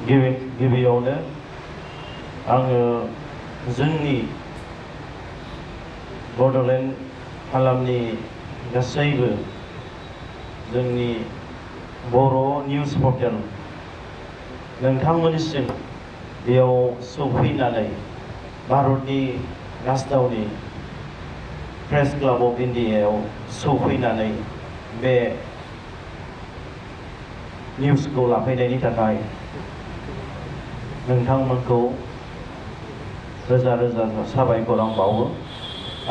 गिबियावनो आङो जोंनि बड'लेण्ड हालामनि गासैबो जोंनि बर' निउज पर्टेल नोंथांमोननिसिम बेयाव सौफैनानै भारतनि राजधानी प्रेस क्लब अफ इन्डियायाव सौफैनानै बे निउजखौ लाफैनायनि थाखाय नोंथांमोनखौ रोजा रोजा साबायखर आं बावो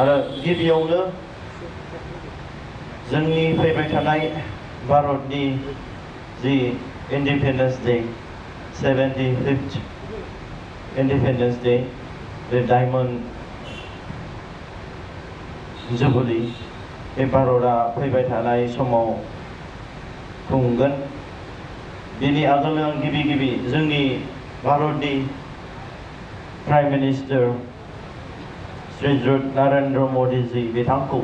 आरो गिबियावनो जोंनि फैबाय थानाय भारतनि the independence day 75th independence day बे डायमंड जुबली बे भारतआ फैबाय थानाय समाव खुंगोन बेनि आगोलनो आं गिबि जोंनि भारतनि प्राइम मिनिस्टार श्रीयुत नरेंद्र मोदी जी बिथांखौ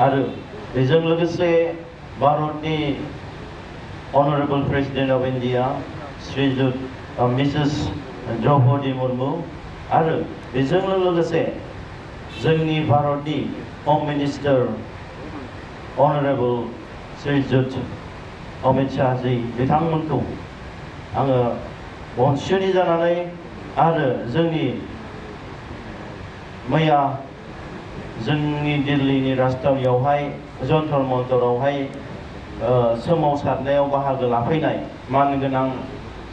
आरो बेजों लोगोसे भारतनि honourable president of India Shriyut Mrs Draupadi Murmu आरो बेजों लोगोसे जोंनि भारतनि home minister honourable Shriyut Amit Shah ji बिथांमोनखौ आङो BoNSUनि जानानै आरो जोंनि मैया जोंनि दिल्लीनि राजधानीयावहाय जन्तर मन्तरावहाय सोमावसारनायाव बाहागो लाफैनाय मानगोनां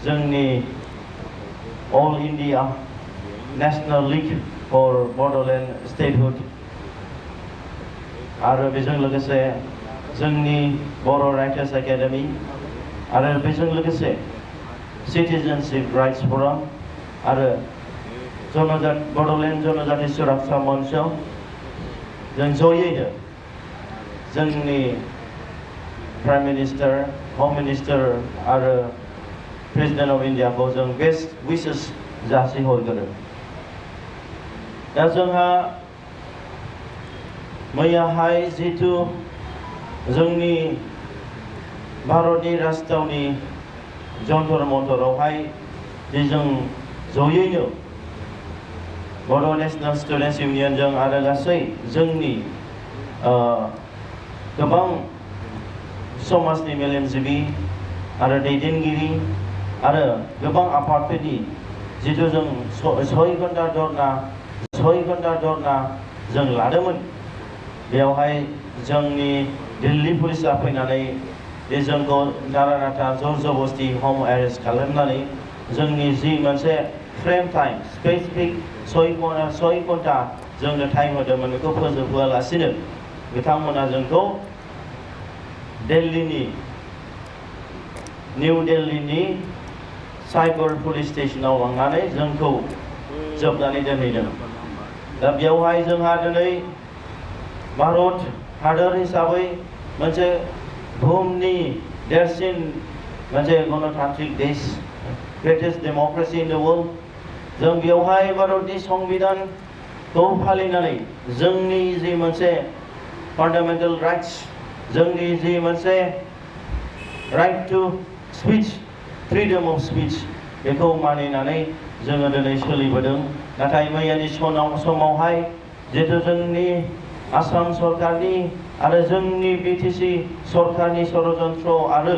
जोंनि all India national league for Bodoland statehood आरो बेजों लोगोसे जोंनि बर' राइटार्स एकाडेमी आरो बेजों लोगोसे सिटीजनशिप राइट्स फोरम आरो बड'लेण्ड जनजाति सुरक्षा मंच जों जयैनो जोंनि प्राइम मिनिस्टार होम मिनिस्टार आरो प्रेसिडेंट ऑफ इंडिया को जों बेस्ट विशेस जासिहरगोन दा जोंहा मैयाहाय जितु जोंनि भारतनि राजधानी जन्तर मन्तरावहाय जों जयैनो बर' नेशनल स्टुडेंट्स यूनियन जों आरो गासै जोंनि गोबां समाजनि मेलेमजिबि आरो दैदेनगिरि आरो गोबां आफादफोरनि जितु जों 6 घन्टा धरना जों लादोंमोन बेयावहाय जोंनि दिल्ली पुलिसा फैनानै जोंखौ नारा नाथा जर जबस्ति होम एरेस्ट खालामनानै जोंनि जि मोनसे फ्रेम टाइम स्पेसिफिक 6 घन्टा जोंनो टाइम होदोंमोन बेखौ फोजोबहोआलासिनो बिथांमोना जोंखौ निउ दिल्लीनि साइबर पुलिस स्टेशनाव लांनानै जोंखौ जोबनानै दोनहैदों दा बेयावहाय जोंहा दिनै भारत हादर हिसाबै मोनसे बुहुमनि देरसिन मोनसे गणतान्त्रिक देश greatest democracy in the world जों बेयावहाय भारतनि संविधानखौ फालिनानै जोंनि जि मोनसे फंडामेंटल राइट्स जोंनि जि मोनसे right to speech freedom of speech बेखौ मानिनानै जोङो दिनै सोलिबोदों नाथाय मैयानि समावहाय जितु जोंनि आसाम सरकारनि आरो जोंनि BTC सरकारनि षड़यंत्र आरो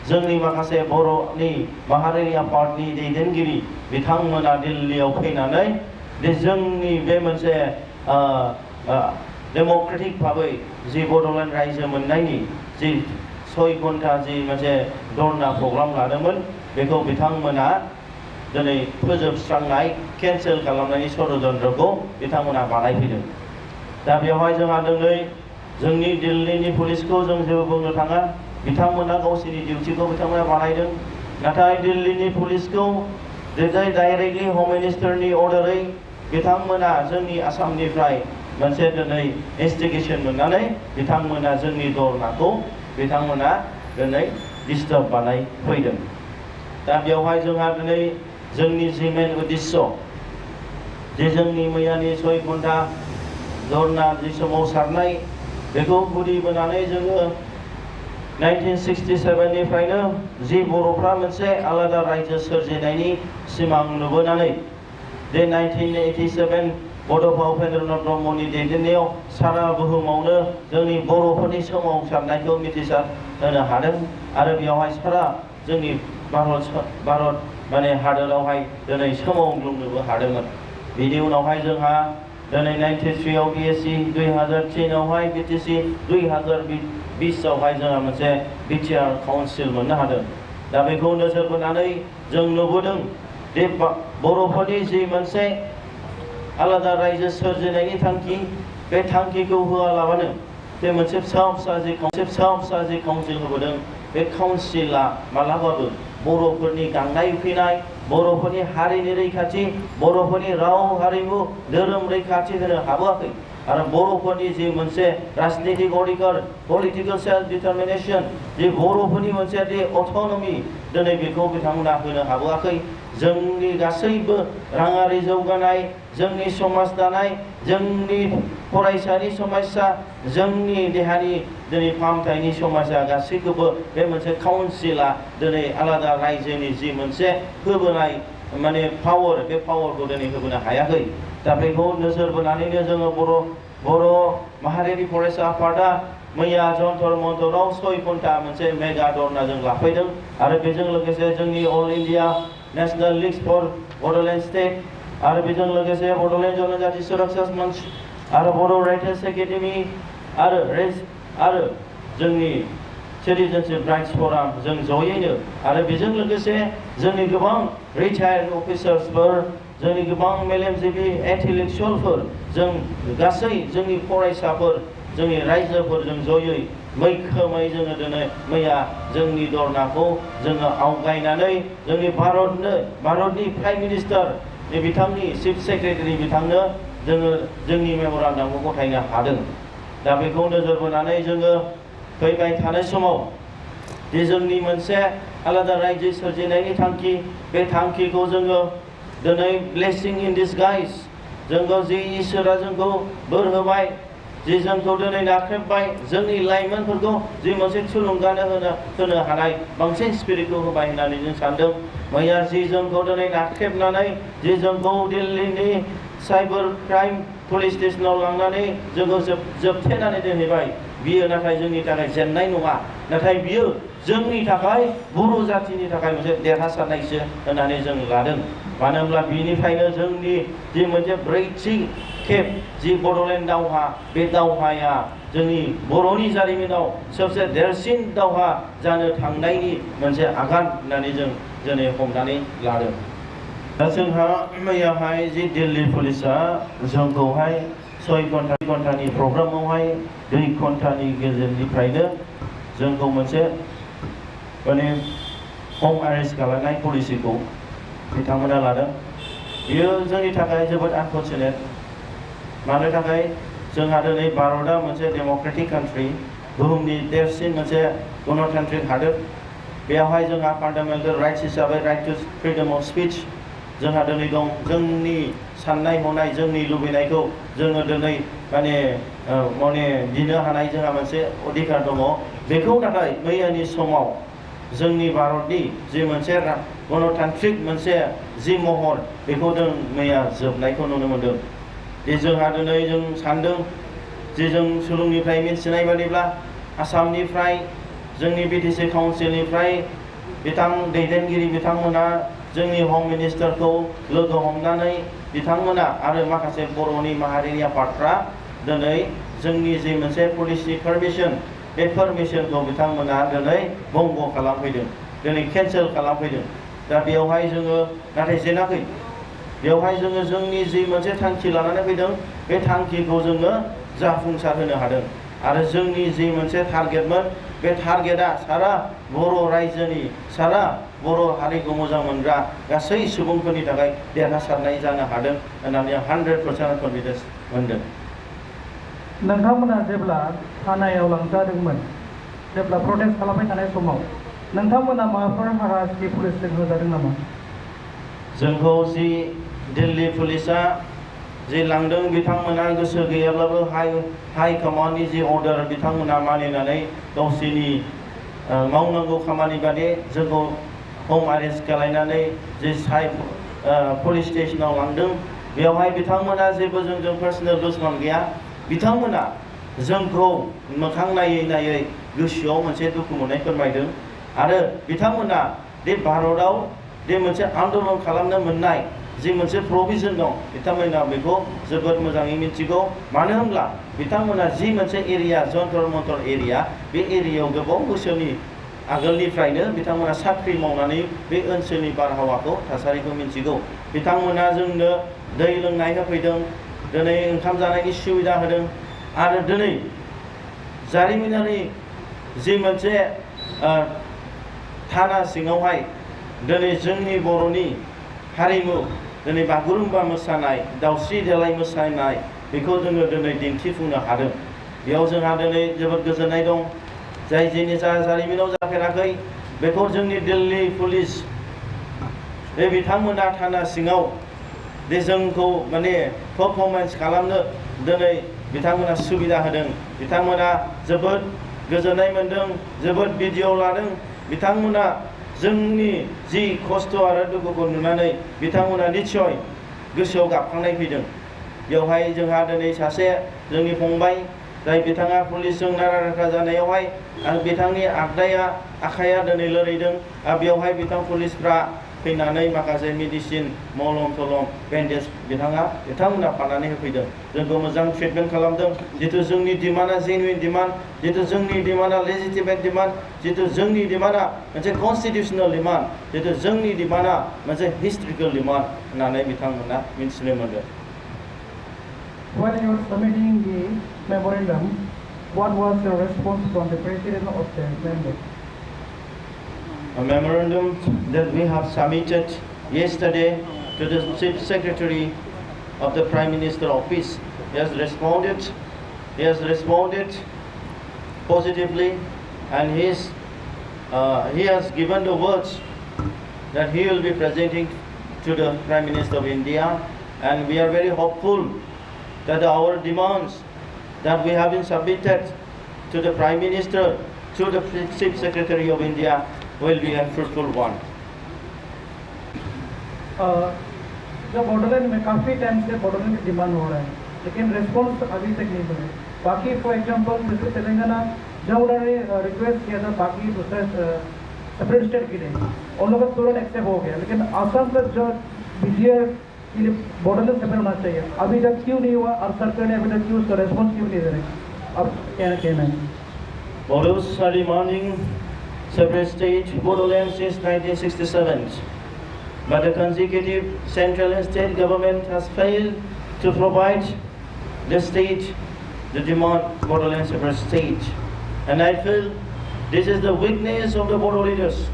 जोंनि माखासे बर'नि माहारियारि आफादनि दैदेनगिरि बिथांमोना दिल्लीयाव फैनानै जोंनि बे मोनसे डेमोक्रेटिक भाबै जि बड'लेण्ड रायजो मोननायनि जि 6 घन्टा जि मोनसे धरना प्रग्राम लादोंमोन बेखौ बिथांमोना दिनै फोजोबस्रांनाय केन्सेल खालामनायनि षड़यंत्रखौ बिथांमोना बानायफैदों दा बेवहाय जोंहा दिनै जोंनि दिल्लीनि पुलिसखौ जों जेबो बुंनो थाङा बिथांमोना गावसोरनि डिउटिखौ बिथांमोना बानायदों नाथाय दिल्लीनि पुलिसखौ दिनै डाइरेक्टलि होम मिनिस्टारनि अर्डारै बिथांमोना जोंनि आसामनिफ्राय मोनसे दिनै इन्वेस्टिगेशन मोननानै बिथांमोना जोंनि धरनाखौ बिथांमोना दिनै डिस्टार्ब बानायफैदों दा बेवहाय जोंहा दिनै जोंनि जि मेन उद्देश्य जे जोंनि मैयानि 6 घन्टा धरना जि सोमावसारनाय बेखौ गुदि बोनानै जोङो 1967 निफ्रायनो जि बर'फ्रा मोनसे आलादा रायजो सोरजिनायनि सिमां नुबोनानै जे 1987 बड'फा उपेन्द्रनाथ ब्रह्मनि दैदेननायाव सारा बुहुमावनो जोंनि बर'फोरनि सोमावसारनायखौ मिथिसार होनो हादों आरो बेयावहाय सारा जोंनि भारत माने हादोरावहाय दिनै सोमावग्लुंनोबो हादोंमोन। बिनि उनावहाय जोंहा दिनै 93 आव BSc 2003 आवहाय BTC 2020 आवहाय जोंहा मोनसे बिटिआर काउन्सिल मोननो हादों। दा बेखौ नोजोर बोनानै जों नुबोदों जे बर'फोरनि जि मोनसे आलादा रायजो सोरजिनायनि थांखि बे थांखिखौ होआलाबानो बे मोनसे फिसा जि काउन्सिल होबोदों बे काउन्सिला मालाबाबो बर'फोरनि गांनाय उखैनाय बर'फोरनि हारिनि रैखाथि बर'फोरनि राव हारिमु धोरोम रैखाथि होनो हाबोआखै आरो बर'फोरनि जि मोनसे राजनीतिक अधिकार पलिटिकल सेल्फ डिटारमिनेशन जि बर'फोरनि मोनसे दि अट'नमि दिनै बेखौ बिथांमोना होनो हाबोआखै। जोंनि गासैबो राङारि जौगानाय जोंनि समाज दानाय जोंनि फरायसानि समस्या जोंनि देहानि दिनै फाहामथायनि समस्या गासैखौबो बे मोनसे काउन्सिला दिनै आलादा रायजोनि जि मोनसे होबोनाय माने पावार बे पावारखौ दिनै होबोनो हायाखै। दा बेखौ नोजोर बोनानैनो जोङो बर' माहारियारि फरायसा आफादा मैया जन्तर मन्तराव 6 घन्टा मोनसे मेगा धरना जों लाफैदों आरो बेजों लोगोसे जोंनि all India national leagues for Bodoland state आरो बेजों लोगोसे बड'लेण्ड जनजाति सुरक्षा मंच आरो बर' राइटार्स एकाडेमि आरो जोंनि सिटिजेनशिप राइट्स फराम जों जयैनो आरो बेजों लोगोसे जोंनि गोबां रिटायार्ड अफिसार्सफोर जोंनि गोबां मेलेमजिबि इन्टेलेक्चुवेलफोर जों गासै जोंनि फरायसाफोर जोंनि रायजोफोरजों जयै मैखोमै जोङो दिनै मैया जोंनि धरनाखौ जोङो आवगायनानै जोंनि भारतनि प्राइम मिनिस्टार बिथांनि चिफ सेक्रेटारि बिथांनो जोङो जोंनि मेम'रेन्डामखौ गथायनो हादों। दा बेखौ नोजोर बोनानै जोङो फैबाय थानाय समाव जे जोंनि मोनसे आलादा रायजो सोरजिनायनि थांखि बे थांखिखौ जोङो दिनै ब्लेसिं इन डिसगाइज जोंखौ जि इसोरा जोंखौ बोर होबाय जि जोंखौ दिनै नाख्रेबबाय जोंनि लाइमोनफोरखौ जि मोनसे थुलुंगानो होनो हानाय बांसिन स्पिरिटखौ होबाय होननानै जों सानदों। मैया जि जोंखौ दिनै नाख्रेबनानै जि जोंखौ दिल्लीनि साइबार क्राइम पुलिस स्टेशनाव लांनानै जोंखौ जोबथेनानै दोनहैबाय बियो नाथाय जोंनि थाखाय जेननाय नङा नाथाय बियो जोंनि थाखाय बर' जातिनि थाखाय मोनसे देरहासारनायसो होननानै जों लादों। मानो होनब्ला बिनिफ्रायनो जोंनि जि मोनसे ब्रैथि खेब जि बड'लेण्ड दावहा बे दावहाया जोंनि बर'नि जारिमिनाव सबसे देरसिन दावहा जानो थांनायनि मोनसे आगान होननानै जों दिनै हमनानै लादों। दा जोंहा मैयाहाय जि दिल्ली पुलिसा जोंखौहाय 6 घन्टानि प्रग्रामावहाय 2 घन्टानि गेजेरनिफ्रायनो जोंखौ मोनसे माने हम एरेस्ट खालामनाय पलिसिखौ बिथांमोना लादों। बियो जोंनि थाखाय जोबोद आनफर्चुनेट। मानो थाखाय जोंहा दिनै भारतआ मोनसे डेम'क्रेटिक कान्ट्रि बुहुमनि देरसिन मोनसे गणतान्त्रिक हादोर बेयावहाय जोंहा फान्डामेन्टेल राइट्स हिसाबै right to freedom of speech जोंहा दिनै दं। जोंनि साननाय हनाय जोंनि लुबैनायखौ जोङो दिनै माने बिनो हानाय जोंहा मोनसे अधिकार दङ। बेखौ नाथाय मैयानि समाव जोंनि भारतनि जि मोनसे गणतान्त्रिक मोनसे जि महर बेखौ जों मैया जोबनायखौ नुनो मोनदों। जोंहा दिनै जों सानदों जे जों सुलुंनिफ्राय मिथिनाय बादिब्ला आसामनिफ्राय जोंनि BTC काउन्सिलनिफ्राय दैदेनगिरि बिथांमोना जोंनि हम मिनिस्टारखौ लोगो हमनानै बिथांमोना आरो माखासे बर'नि माहारिनि आफादफ्रा दिनै जोंनि जि मोनसे पुलिसनि पारमिसन बे पारमिसनखौ बिथांमोना दिनै बंग खालामफैदों दिनै केन्सेल खालामफैदों। दा बेवहाय जोङो नाथाय जेनाखै बेवहाय जोङो जोंनि जि मोनसे थांखि लानानै फैदों बे थांखिखौ जोङो जाफुंसार होनो हादों आरो जोंनि जि मोनसे टारगेटमोन बे टारगेटआ सारा बर' रायजोनि सारा बर' हारिखौ मोजां मोनग्रा गासै सुबुंफोरनि थाखाय देरहासारनाय जानो हादों होननानै 100% कनफिडेन्स मोनदों। नोंथांमोना जेब्ला थानायाव लांजादोंमोन जेब्ला प्रटेस्ट खालामबाय थानाय समाव नोंथांमोना माबाफोर हाराहास्ति पुलिसजों होजादों नामा? जोंखौ जि दिल्ली पुलिसा जि लांदों बिथांमोना गोसो गैयाब्लाबो हाइ कमान्डनि जि अर्डार बिथांमोना मानिनानै गावसोरनि मावनांगौ खामानि बादि जोंखौ हम आरेस्ट खालायनानै जे पुलिस स्टेशनाव लांदों बेवहाय बिथांमोना जेबो जोंजों पार्सनेल दुश्मन गैया बिथांमोना जोंखौ मोखां नायै नायै गोसोआव मोनसे दुखु मोननाय फोरमायदों आरो बिथांमोना बे भारतआव बे मोनसे आन्दलन खालामनो मोननाय जि मोनसे प्रभिजन दं बिथांमोना बेखौ जोबोद मोजाङै मिथिगौ मानो होनब्ला बिथांमोना जि मोनसे एरिया जन्तर मन्तर एरिया बे एरियायाव गोबाव बोसोरनि आगोलनिफ्रायनो बिथांमोना साख्रि मावनानै बे ओनसोलनि बारहावाखौ थासारिखौ मिथिगौ बिथांमोना जोंनो दै लोंनाय होफैदों दिनै ओंखाम जानायनि सुबिदा होदों आरो दिनै जारिमिनारि जि मोनसे थाना सिङावहाय दिनै जोंनि बर'नि हारिमु दिनै बागुरुम्बा मोसानाय दावस्रि देलाय मोसानाय बेखौ जोङो दिनै दिन्थिफुंनो हादों बेयाव जोंहा दिनै जोबोद गोजोननाय दं जाय जिनिसा जारिमिनाव जाफेराखै बेखौ जोंनि दिल्ली पुलिस बे बिथांमोना थाना सिङाव बे जोंखौ माने पारफरमेन्स खालामनो दिनै बिथांमोना सुबिदा होदों बिथांमोना जोबोद गोजोननाय मोनदों जोबोद भिडिअ लादों बिथांमोना जोंनि जि खस्थ' आरो दुखुखौ नुनानै बिथांमोना निस्सय गोसोआव गाबखांनाय फैदों बेवहाय जोंहा दिनै सासे जोंनि फंबाय जाय बिथाङा पुलिसजों नारा नाथा जानायावहाय आरो बिथांनि आखाइया दिनै लोरिदों आरो बेवहाय बिथां पुलिसफ्रा फैनानै माखासे मेडिसिन मलम तलम बेन्डेज बिथांमोना फाननानै होफैदों जोंखौ मोजां ट्रिटमेन्ट खालामदों जितु जोंनि डिमान्डआ जेनुइन डिमान्ड जितु जोंनि डिमान्डआ लेजिटिमेट डिमान्ड जितु जोंनि डिमान्डआ मोनसे कनस्टिटिउसनेल डिमान्ड जितु जोंनि डिमान्डआ मोनसे हिस्ट्रिकेल डिमान्ड होननानै बिथांमोना मिथिनो मोनदों When you were submitting the memorandum, what was your response from the President of the member? A memorandum that we have submitted yesterday to the Chief Secretary of the Prime Minister Office. He has responded positively and he has given the words that he will be presenting to the Prime Minister of India and we are very hopeful that our demands that we have been submitted to the Prime Minister, to the Chief Secretary of India will be a fruitful one. जो Borderland में काफ़ी time से Borderland की demand हो रहा है लेकिन response अभी तक नहीं मिले बाकी फॉर एग्जांपल जैसे तेलंगाना जब उन्होंने रिक्वेस्ट किया था बाकी दूसरे सेपरेट स्टेट के लिए उन लोगों का तुरंत एक्सेप्ट हो गया लेकिन आसाम का जो बीजीआर के लिए बॉर्डरलैंड सेपरेट होना चाहिए अभी तक क्यों नहीं हुआ और सरकार ने अभी तक क्यों उसका रेस्पॉन्स क्यों नहीं दे रहे अब क्या कहना है Bodos are demanding separate state Bodoland since 1967, but the consecutive central and state government has failed to provide the state the demand Bodoland separate state. And I feel this is the weakness of the Bodo leaders.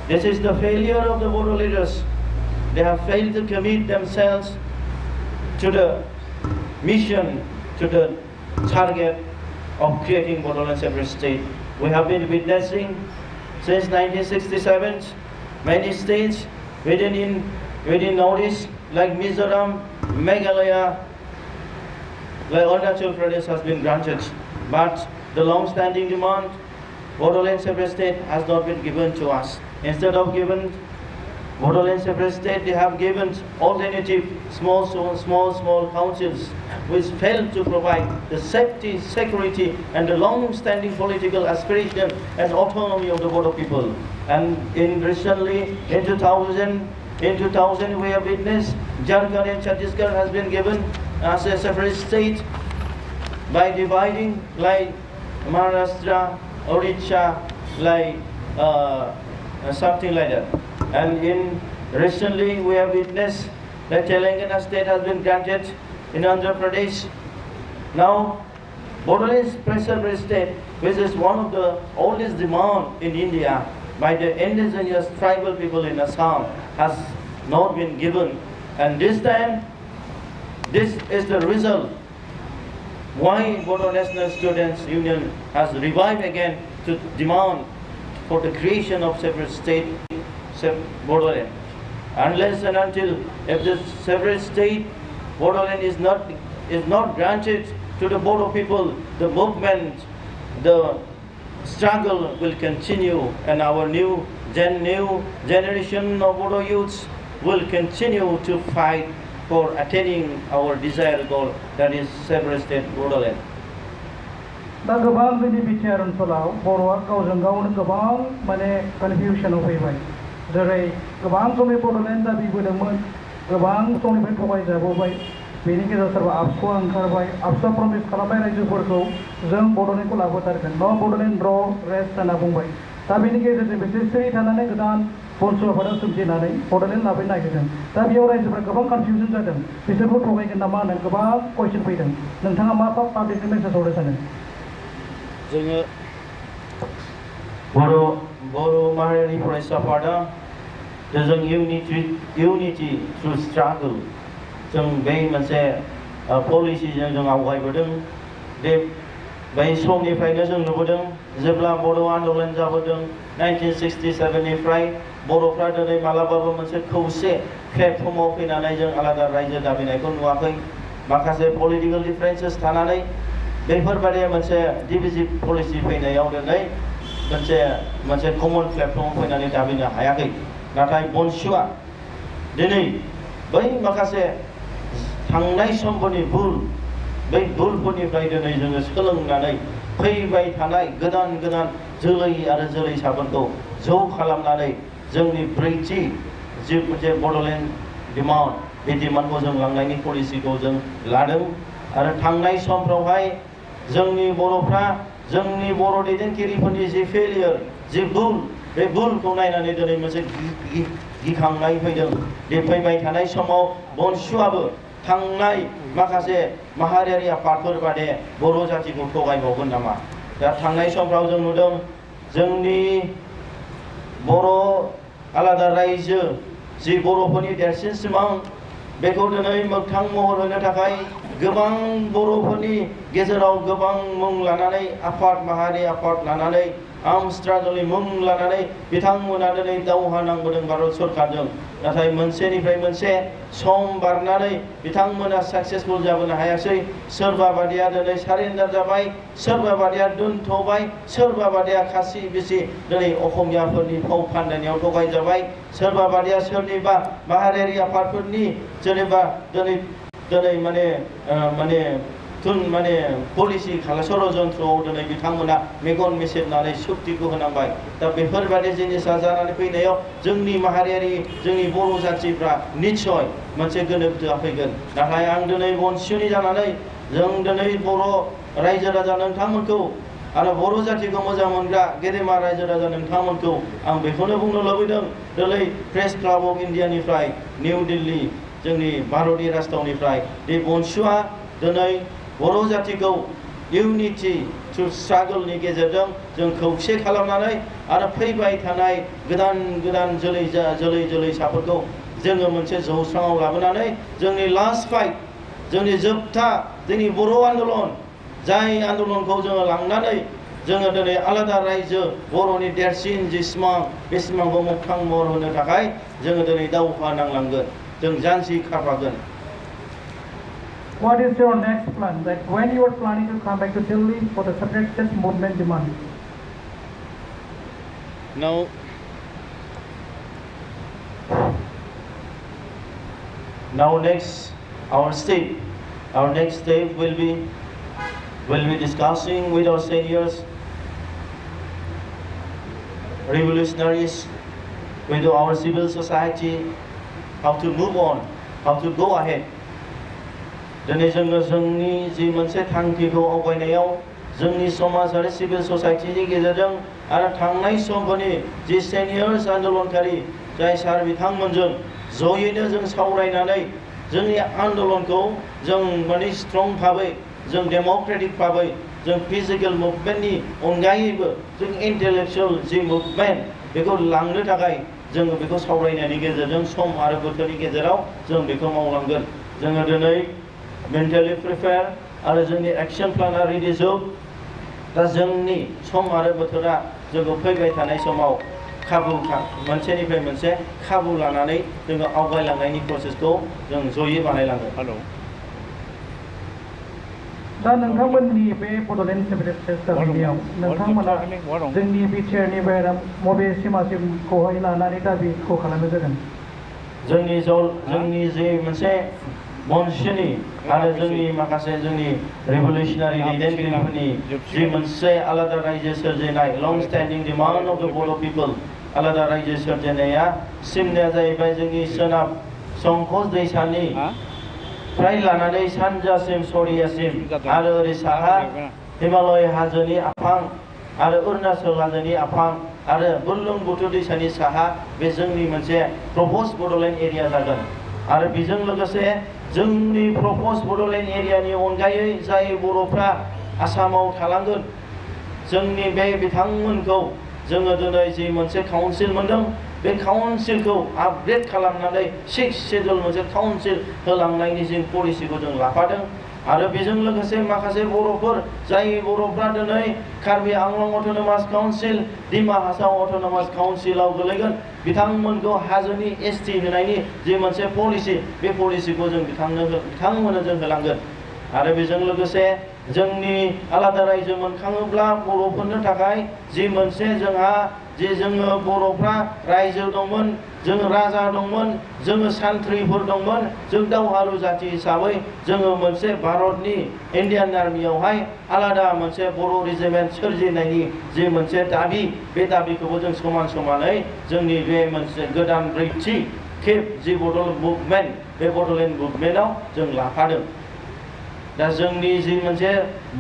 This is the failure of the Bodo leaders. They have failed to commit themselves to the mission, to the target of creating Bodoland separate state. We have been witnessing since 1967 many states within Northeast like Mizoram, Meghalaya, like Arunachal Pradesh has been granted, but the long-standing demand Bodoland separate state has not been given to us. Instead of giving Bodoland separate state, they have given alternative small councils which failed to provide the safety, security and the long-standing political aspiration and autonomy of the Bodo people. And recently in 2000 we have witnessed Jharkhand and Chhattisgarh has been given as a separate state by dividing like Maharashtra, Odisha, like something like that. And recently we have witnessed that Telangana state has been granted in Andhra Pradesh. Now, Bodoland separate state, which is one of the oldest demand in India by the indigenous tribal people in Assam, has not been given. And this time, this is the result why Bodo National Students Union has revived again to demand for the creation of separate state, Bodoland. Unless and until if this separate state Bodoland is not granted to the Bodo people, the movement, the struggle will continue, and our new generation of Bodo youths will continue to fight for attaining our desired goal, that is separate state Bodoland. दा गोबां जोंनि BTR ओनसोलाव बर'आ गावजों गावनो गोबां माने कनफिउसनाव फैबाय जेरै गोबां समनि बड'लेण्ड दाबिबोदोंमोन गोबां समनिफ्राय थगायजाबोबाय बेनि गेजेराव सोरबा आबसुआ ओंखारबाय आबसुआ प्रमिस खालामबाय रायजोफोरखौ जों बड'लेण्डखौ लाबोथारगोन न' बड'लेण्ड र' रेस्ट होनना बुंबाय दा बेनि गेजेरजों बिसोर सिरि थानानै गोदान BoNSU आफादा सोमजिनानै बड'लेण्ड लाबोनो नागिरदों दा बेयाव रायजोफोरा गोबां कनफिउजन जादों बिसोरखौ थगायगोन नामा होननानै गोबां कुइसन फैदों नोंथाङा मा पाब्लिकनि मेसेज हरनो सानो जोङो बर' माहारियारि फरायसा आफादा जों unity through struggle जों बे मोनसे पलिसिजों जों आवगायबोदों बे बै समनिफ्रायनो जों नुबोदों जेब्ला बर' आन्दलन जाबोदों 1967 निफ्राय बर'फ्रा दिनै मालाबाबो मोनसे खौसे प्लेटफर्माव फैनानै जों आलादा रायजो दाबिनायखौ नुवाखै माखासे पलिटिकेल डिफारेन्सेस थानानै बेफोरबायदि मोनसे डिभिजिभ पलिसि फैनायाव दिनै मोनसे कमन प्लेटफर्माव फैनानै दाबिनो हायाखै नाथाय BoNSUआ दिनै बै माखासे थांनाय समफोरनि बै भुलफोरनिफ्राय दिनै जोङो सोलोंनानै फैबाय थानाय गोदान जोलै आरो जोलैसाफोरखौ ज' खालामनानै जोंनि ब्रैथि जि मोनसे बड'लेण्ड डिमान्ड बे डिमान्डखौ जों लांनायनि पलिसिखौ जों लादों आरो थांनाय समफ्रावहाय जोंनि बर'फ्रा जोंनि बर' दैदेनगिरिफोरनि जि फेलियर जि भुल बे भुलखौ नायनानै दिनै मोनसे गिखांनाय फैदों बे फैबाय थानाय समाव BoNSUआबो थांनाय माखासे माहारियारि आफादफोर बादि बर' जातिखौ थगायबावगोन नामा दा थांनाय समफ्राव जों नुदों जोंनि बर' आलादा रायजो जि बर'फोरनि देरसिन सिमां बेखौ दिनै मोगथां महर होनो थाखाय गोबां बर'फोरनि गेजेराव गोबां मुं लानानै आफाद माहारि आफाद लानानै आर्म स्ट्रागलनि मुं लानानै बिथांमोना दिनै दावहा नांबोदों भारत सरकारजों नाथाय मोनसेनिफ्राय मोनसे सम बारनानै बिथांमोना साक्सेसफुल जाबोनो हायासै सोरबा बादिया दिनै सारेन्डार जाबाय सोरबा बादिया दोनथ'बाय सोरबा बादिया खासि बिसि दिनै असमियाफोरनि फाव फान्दायनायाव थगायजाबाय सोरबा बादिया सोरनिबा माहारियारि आफादफोरनि जेनेबा दिनै माने पलिसि षड़यन्त्रआव दिनै बिथांमोना मेगन मेसेबनानै सुक्तिखौ होनांबाय दा बेफोरबायदि जिनिसा जानानै फैनायाव जोंनि माहारियारि जोंनि बर' जातिफ्रा निस्सय मोनसे गोनो गोथोआ फैगोन नाथाय आं दिनै BoNSUनि जानानै जों दिनै बर' रायजो राजा नोंथांमोनखौ आरो बर' जातिखौ मोजां मोनग्रा गेदेमा रायजो राजा नोंथांमोनखौ आं बेखौनो बुंनो लुबैदों दिनै प्रेस क्लाब अफ इन्डियानिफ्राय निउ दिल्ली जोंनि भारतनि राजथावनिफ्राय बे BoNSUआ दिनै बर' जातिखौ इउनिटि थ्रु स्ट्रागलनि गेजेरजों जों खौसे खालामनानै आरो फैबाय थानाय गोदान जोलैसाफोरखौ जोङो मोनसे जौस्राङाव लाबोनानै जोंनि लास्ट फाइट जोंनि जोबथा जोंनि बर' आन्दलन जाय आन्दलनखौ जोङो लांनानै जोङो दिनै आलादा रायजो बर'नि देरसिन जि सिमां बे सिमांखौ मोगथां महर होनो थाखाय जोङो दिनै दावहा नांलांगोन जों जानजि खारफागोन What is your next plan? Like when you are planning to come back to Delhi for the separate state movement demand? Now next our next step will be discussing with our seniors, revolutionaries, with our civil society, how to move on, how to go ahead. दिनै जोङो जोंनि जि मोनसे थांखिखौ आवगायनायाव जोंनि समाजारि civil ससाइटिनि गेजेरजों आरो थांनाय समफोरनि जि सेनियर्स आन्दलनकारि जाय सार बिथांमोनजों जयैनो जों सावरायनानै जोंनि आन्दलनखौ जों माने स्ट्रं भाबै जों डेम'क्रेटिक भाबै जों फिजिकेल मुभमेन्टनि अनगायैबो जों इन्टेलेक्चुवेल जि मुभमेन्ट बेखौ लांनो थाखाय जोङो बेखौ सावरायनायनि गेजेरजों सम आरो बोथोरनि गेजेराव जों बेखौ मावलांगोन जोङो दिनै मेन्टेलि प्रिपेयार आरो जोंनि एक्शन प्लाना रेडि जोब दा जोंनि सम आरो बोथोरा जोङो फैबाय थानाय समाव मोनसेनिफ्राय मोनसे खाबु लानानै जोङो आवगायलांनायनि प्रसेसखौ जों जयै बानायलांगोन दा नोंथांमोननि बे बड'लेण्ड सिभिल सार्भिसआव नोंथांमोना जोंनि बिटिआरनि बाहेरा बबे सिमासिमखौहाय लानानै दाबिखौ खालामनाय जागोन? जोंनि जे मोनसे BoNSUनि आरो जोंनि माखासे जोंनि रिभलिउसनारि दैदेनगिरिफोरनि जि मोनसे आलादा रायजो सोरजिनाय लं स्टेन्डिं डिमान्ड अफ द बर' पिपल आलादा रायजो सोरजिनाया सिमनाया जाहैबाय जोंनि सोनाब संकस दैसानि फ्राय लानानै सानजासिम सरियासिम आरो ओरै साहा हिमालय हाजोनि आफां आरो अरुणाचल हाजोनि आफां आरो बुरलुंबुथुर दैसानि साहा बे जोंनि मोनसे प्रप'ज बड'लेण्ड एरिया जागोन आरो बेजों लोगोसे जोंनि प्रप'ज बड'लेण्ड एरियानि अनगायै जाय बर'फ्रा आसामाव थालांगोन जोंनि बे बिथांमोनखौ जोङो दिनै जि मोनसे काउन्सिल मोनदों बे काउन्सिलखौ आपग्रेड खालामनानै 6 शेड्युल मोनसे काउन्सिल होलांनायनि जों पलिसिखौ जों लाफादों आरो बेजों लोगोसे माखासे बर'फोर जाय बर'फ्रा दिनै Karbi Anglong autonomous council Dima Hasao autonomous काउन्सिलाव गोलैगोन बिथांमोनखौ हाजोनि एसटि होनायनि जि मोनसे पलिसि बे पलिसिखौ जों बिथांमोननो जों होलांगोन आरो बेजों लोगोसे जोंनि आलादा रायजो मोनखाङोब्ला बर'फोरनो थाखाय जि मोनसे जोंहा जे जोङो बर'फ्रा रायजो दंमोन जों राजा दंमोन जोङो सान्थ्रिफोर दंमोन जों दावहारु जाथि हिसाबै जोङो मोनसे भारतनि इन्डियान आर्मियावहाय आलादा मोनसे बर' रेजिमेन्ट सोरजिनायनि जे मोनसे दाबि बे दाबिखौबो जों समान समानै जोंनि बे मोनसे गोदान ब्रैथि खेब जि बड'लेण्ड मुभमेन्ट बे बड'लेण्ड मुभमेन्टआव जों लाफादों दा जोंनि जि मोनसे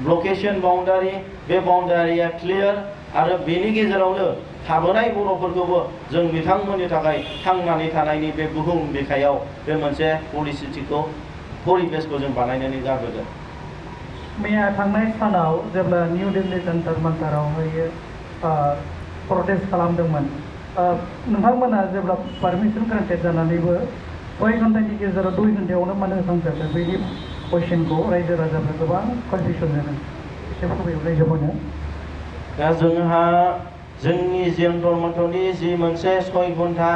लकेशन बाउन्डारि बे बाउन्डारिया क्लियार आरो बेनि गेजेरावनो थाबोनाय बर'फोरखौबो जों बिथांमोननि थाखाय थांनानै थानायनि बे बुहुम बिखायाव बे मोनसे पलिसिखौ परिबेसखौ जों बानायनानै जाबोदों। मैया थांनाय सानाव जेब्ला निउ दिल्ली जन्तर मन्तरावहाय प्रटेस्ट खालामदोंमोन नोंथांमोना जेब्ला पारमिसन ग्रान्टेड जानानैबो 6 घन्टानि गेजेराव 2 घन्टायावनो मानो होखांजाखो बेनि कुइसनखौ रायजो राजाफ्रा गोबां कनफिउसन जादों एसे फोरमायहरनाय दा जोंहा जोंनि जन्तर मन्तरनि जि मोनसे 6 घन्टा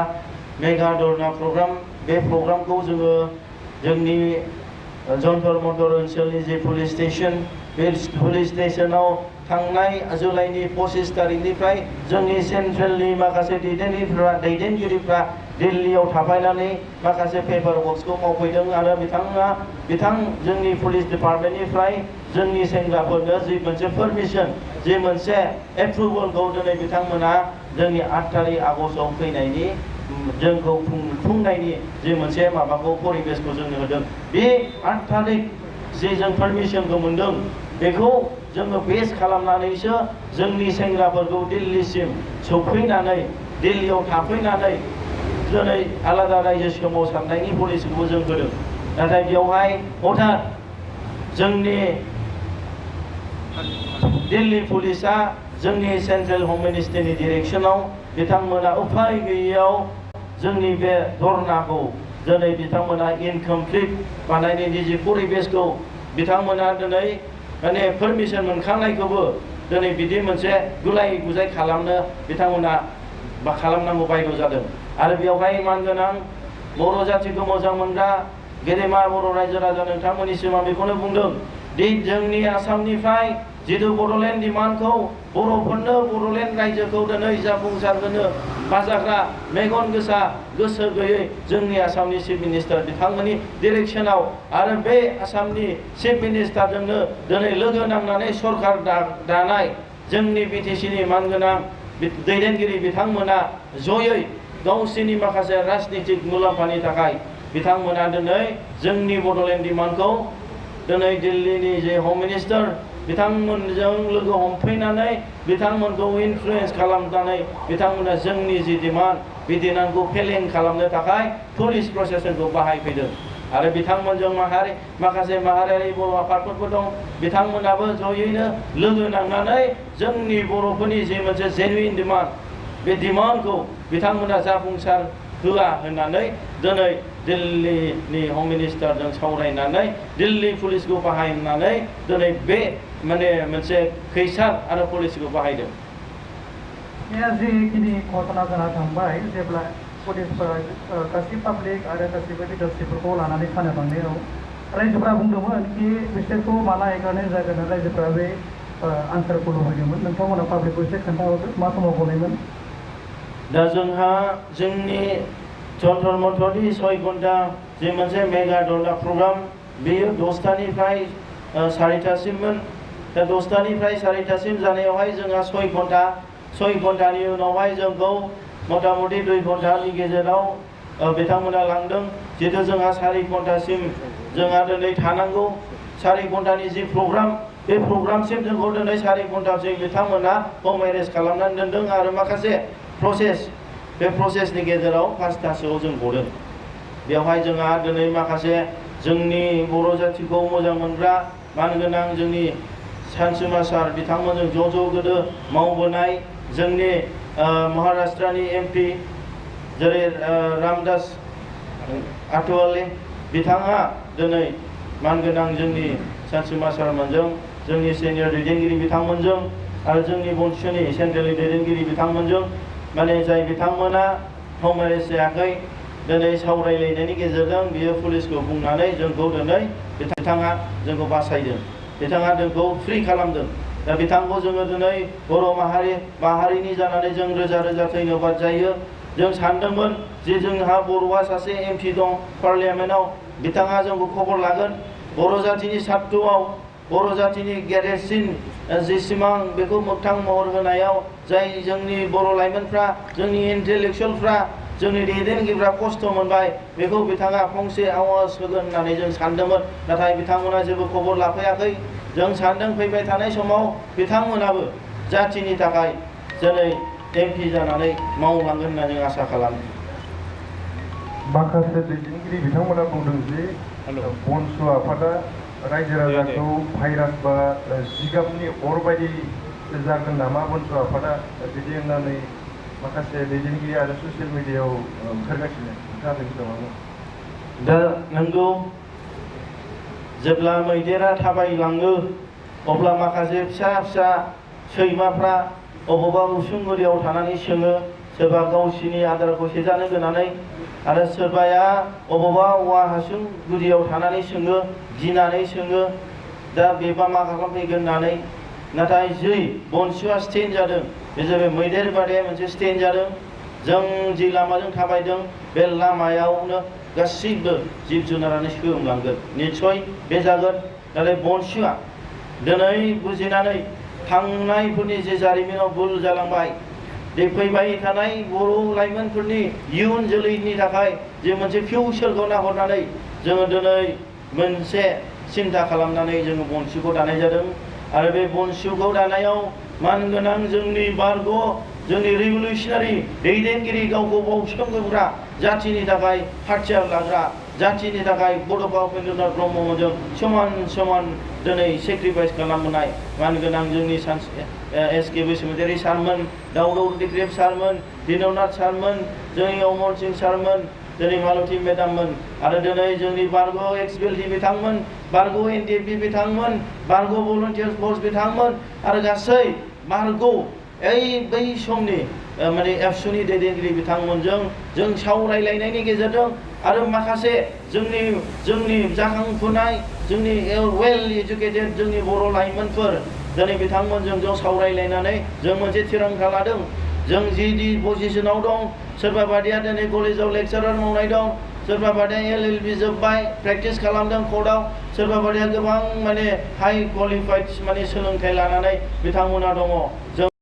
मेगा धरना प्रग्राम बे प्रग्रामखौ जोङो जोंनि जन्तर मन्तर ओनसोलनि जि पुलिस स्टेशन बे पुलिस स्टेशनाव थांनाय जुलाइनि 25 तारिखनिफ्राय जोंनि सेन्ट्रेलनि माखासे दैदेनगिरिफ्रा दिल्लीयाव थाफायनानै माखासे पेपार वर्कसखौ मावफैदों आरो जोंनि पुलिस डिपार्टमेन्टनिफ्राय जोंनि सेंग्राफोरनो जि मोनसे पारमिसन जि मोनसे एप्रुभेलखौ दिनै बिथांमोना जोंनि 8 तारिख आगस्टआव फैनायनि जोंखौ खुंनायनि जि मोनसे माबाखौ परिबेसखौ जोंनो होदों बे 8 तारिख जे जों पारमिसनखौ मोनदों बेखौ जोङो बेस खालामनानैसो जोंनि सेंग्राफोरखौ दिल्लीसिम सौफैनानै दिल्लीयाव थाफैनानै दिनै आलादा रायजो सोमावसारनायनि पलिसिखौबो जों होदों नाथाय बेवहाय हठात जोंनि दिल्ली पुलिसा जोंनि सेन्ट्रेल हम मिनिस्ट्रिनि डिरेक्सनाव बिथांमोना उफाय गैयैयाव जोंनि बे धरनाखौ दिनै बिथांमोना इनकमप्लिट बानायनायनि जि परिबेसखौ बिथांमोना दिनै माने पारमिसन मोनखांनायखौबो दिनै बिदि मोनसे गुलाय गुजाय खालामनो बिथांमोना खालामनांगौ बायद' जादों आरो बेवहाय मानगोनां बर' जाथिखौ मोजां मोनग्रा गेदेमा बर' रायजो राजा नोंथांमोननिसिम आं बेखौनो बुंदों दि जोंनि आसामनिफ्राय जिथु बड'लेण्ड डिमान्डखौ बर'फोरनो बड'लेण्ड रायजोखौ दिनै जाफुंसार होनो बाजाग्रा मेगन गोसा गोसो गैयै जोंनि आसामनि चिफ मिनिस्टार बिथांमोननि डिरेक्सनाव आरो बे आसामनि चिफ मिनिस्टारजोंनो दिनै लोगो नांनानै सरकार दानाय जोंनि बिटिसिनि मानगोनां दैदेनगिरि बिथांमोना जयै गावसोरनि माखासे राजनितिक मुलाम्फानि थाखाय बिथांमोना दिनै जोंनि बड'लेण्ड डिमान्डखौ दिनै दिल्लीनि जे हम मिनिस्टार बिथांमोनजों लोगो हमफैनानै बिथांमोनखौ इनफ्लुयेन्स खालामनानै बिथांमोना जोंनि जि डिमान्ड बे डिमान्डखौ फेलें खालामनो थाखाय पुलिस प्रशासनखौ बाहायफैदों आरो बिथांमोनजों माखासे माहारियारि बर' आफादफोरबो दं बिथांमोनाबो जयैनो लोगो नांनानै जोंनि बर'फोरनि जि मोनसे जेनुइन डिमान्ड बे डिमान्डखौ बिथांमोना जाफुंसार होआ होननानै दिनै दिल्लीनि हम मिनिस्टारजों सावरायनानै दिल्ली पुलिसखौ बाहायनानै दिनै बे माने मोनसे खैसार आरो पुलिसखौ बाहायदों। जिखिनि घटना जाना थांबाय जेब्ला पुलिसफोरा गासै पाब्लिक आरो गासैबो लिडारशिपफोरखौ लानानै खानो थांनायाव रायजोफोरा बुंदोंमोन कि बिसोरखौ माला एगारनाय जागोन रायजोफोरा बे आनसारखौ लुबैदोंमोन नोंथांमोना पाब्लिकखौ एसे खोन्थाहरदो मा समाव गनायमोन दा जोंहा जोंनि जन्तर मन्तरनि 6 घन्टा जे मोनसे मेगा धरना प्रग्राम बेयो 10टानिफ्राय 4टासिममोन दा 10टानिफ्राय 4टासिम जानायावहाय जोंहा 6 घन्टानि उनावहाय जोंखौ मथा मथि 2 घन्टानि गेजेराव बिथांमोना लांदों जिहेतु जोंहा 4 घन्टासिम जोंहा दिनै थानांगौ 4 घन्टानि जि प्रग्राम बे प्रग्रामसिम जोंखौ दिनै 4 घन्टासिम बिथांमोना हम एरेस्ट खालामनानै दोनदों आरो माखासे प्रसेस बे प्रसेसनि गेजेराव 5टासोआव जों गदों बेवहाय जोंहा दिनै माखासे जोंनि बर' जाथिखौ मोजां मोनग्रा मानगोनां जोंनि सानसुमा सार बिथांमोनजों ज' गोदो मावबोनाय जोंनि महाराष्ट्रनि MP जेरै रामदास आठवाले बिथाङा दिनै मानगोनां जोंनि सानसुमा सारमोनजों जोंनि सिनियर दैदेनगिरि बिथांमोनजों आरो जोंनि BoNSUनि सेन्ट्रेलनि दैदेनगिरि बिथांमोनजों माने जाय बिथांमोना हम एरेस्ट जायाखै दिनै सावरायलायनायनि गेजेरजों बियो पुलिसखौ बुंनानै जोंखौ दिनै बिथाङा जोंखौ बासायदों बिथाङा जोंखौ फ्रि खालामदों दा बिथांखौ जोङो दिनै बर' माहारिनि जानानै जों रोजा रोजा धन्यबाद जायो जों सानदोंमोन जे जोंहा बर'आ सासे MP दं पार्लियामेन्टआव बिथाङा जोंखौ खबर लागोन बर' जातिनि सार्थआव बर' जातिनि गेदेरसिन जि सिमां बेखौ मोगथां महर होनायाव जाय जोंनि बर' लाइमोनफ्रा जोंनि इन्टेलेक्सुवेलफ्रा जोंनि दैदेनगिरिफ्रा खस्थ' मोनबाय बेखौ बिथाङा फंसे आवाज होगोन होननानै जों सानदोंमोन नाथाय बिथांमोना जेबो खबर लाफैयाखै जों सानदों फैबाय थानाय समाव बिथांमोनाबो जातिनि थाखाय दिनै MP जानानै मावलांगोन होनना जों आसा खालामो माखासे दैदेनगिरि बिथांमोना बुंदों जे BoNSU आफादा रायजो राजाखौ भाइरास बा जिगाबनि अर बायदि जागोन नामा BoNSU आफादा बिदि होननानै माखासे दैदेनगिरि आरो ससियेल मिडियायाव ओंखारगासिनो दा नंगौ जेब्ला मैदेरा थाबायलाङो अब्ला माखासे फिसा फिसा सैमाफ्रा अबावबा उसुं गुदियाव थानानै सोङो सोरबा गावसिनि आदारखौ सेजानो गोनानै आरो सोरबाया अबावबा औवा हासुं गुदियाव थानानै सोङो गिनानै सोङो दा बेबा मा खालामफैगोन होननानै नाथाय जै BoNSUआ स्टेन्ड जादों बे जाबाय मैदेर बादे मोनसे स्टेन्ड जादों जों जि लामाजों थाबायदों बे लामायावनो गासैबो जिब जुनारानो सोमलांगोन निस्सय बे जागोन नाथाय BoNSUआ दिनै बुजिनानै थांनायफोरनि जे जारिमिनाव भुल जालांबाय बे फैबाय थानाय बर' लाइमोनफोरनि इयुन जोलैनि थाखाय जे मोनसे फिउचारखौ नाहरनानै जोङो दिनै मोनसे सिन्था खालामनानै जोङो BoNSUखौ दानाय जादों आरो बे BoNSUखौ दानायाव मानगोनां जोंनि बारग' जोंनि रिभलिउसनारि दैदेनगिरि गावखौ बाउसोमग्रा जातिनि थाखाय हाथियार लाग्रा जातिनि थाखाय बड'फा उपेन्द्रनाथ ब्रह्मजों समान दिनै सेक्रिफाइस खालामबोनाय मानगोनां जोंनि SK बसुमतारी सारमोन दाउदाव दिग्रेब सारमोन दिननाथ सारमोन जोंनि अमर सिंह सारमोन दिनै मालती मेदाममोन आरो दिनै जोंनि बारग' एक्सबिएलटि बिथांमोन बारग' NDFB बिथांमोन बारग' भलन्टियार्स फर्स बिथांमोन आरो गासै बारग' बै समनि माने एबसुनि दैदेनगिरि बिथांमोनजों जों सावरायलायनायनि गेजेरजों आरो माखासे जोंनि जाखांफुनाय जोंनि वेल एजुकेटेड जोंनि बर' लाइमोनफोर दिनै बिथांमोनजों जों सावरायलायनानै जों मोनसे थिरांथा लादों जों जि पजिशनाव दं सोरबा बादिया दिनै कलेजाव लेक्सारार मावनाय दं सोरबा बादिया LLB जोब्बाय प्रेक्टिस खालामदों कर्टआव सोरबा बादिया गोबां माने हाई क्वालिफाइड माने सोलोंथाइ लानानै बिथांमोना दङ जों